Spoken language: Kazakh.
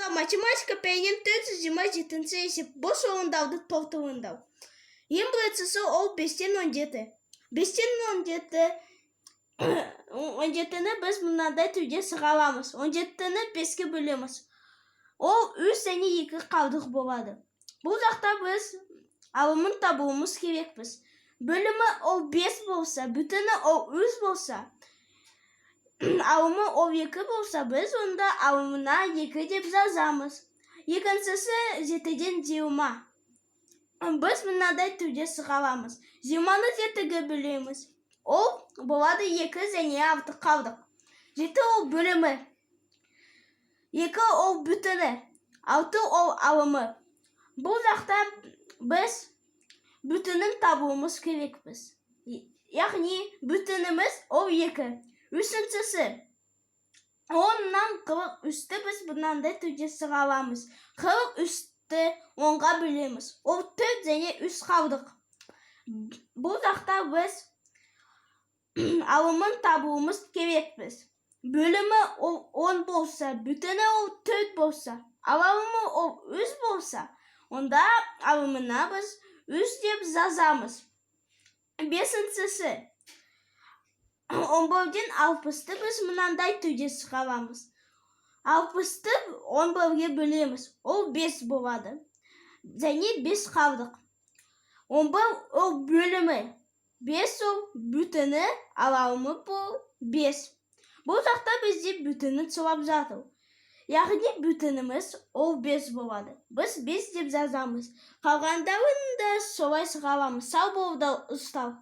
Орындау математика пәнінен 427-ші есеп. Бос орындарды толтырыңдар. Ең біріншісі ол 5-тен 17. 5-тен 17, 17-ні біз мынадай түрде сығаламыз. 17-ні 5-ке бөлеміз. Ол 3 және 2 қалдық болады. Бұл жақта біз алымын табуымыз керекпіз. Бөлімі ол 5 болса, бүтіні ол 3 болса, алымы ол 2 болса, біз онда алымына 2 деп жазамыз. Екіншісі 7-ден 20. Біз мынадай түрде сығаламыз. 20-ны 7-ге бөлеміз. Ол болады 2 және 6 қалдық. 7 ол бөлімі. 2 ол бүтіні. 6 ол алымы. Бұл жақта біз бүтінін табуымыз керекпіз. Яғни бүтініміз ол 2. Үшіншісі 10-нан 43-ті біз мынандай түрде сығаламыз. 43-ті 10-ға бөлеміз. Ол 4 және 3 қалдық. Бұл жақта біз алымын табуымыз керекпіз. Бөлімі ол 10 болса, бүтіні ол 4 болса, ал алымы ол 3 болса, онда алымына біз 3 деп жазамыз. Бесіншісі 11-ден 60-ты біз мынандай түрде сығаламыз. 60-ты 11-ге бөлеміз. Ол 5 болады. Және 5 қалдық. 11 ол бөлімі. 5 ол бүтіні, ал алымы бұл 5. Бұл жақта бізде бүтінін сұрап жатыр. Яғни бүтініміз ол 5 болады. Біз 5 деп жазамыз. Қалғандарын да солай сығаламыз. Сау болыңдар, ұстал.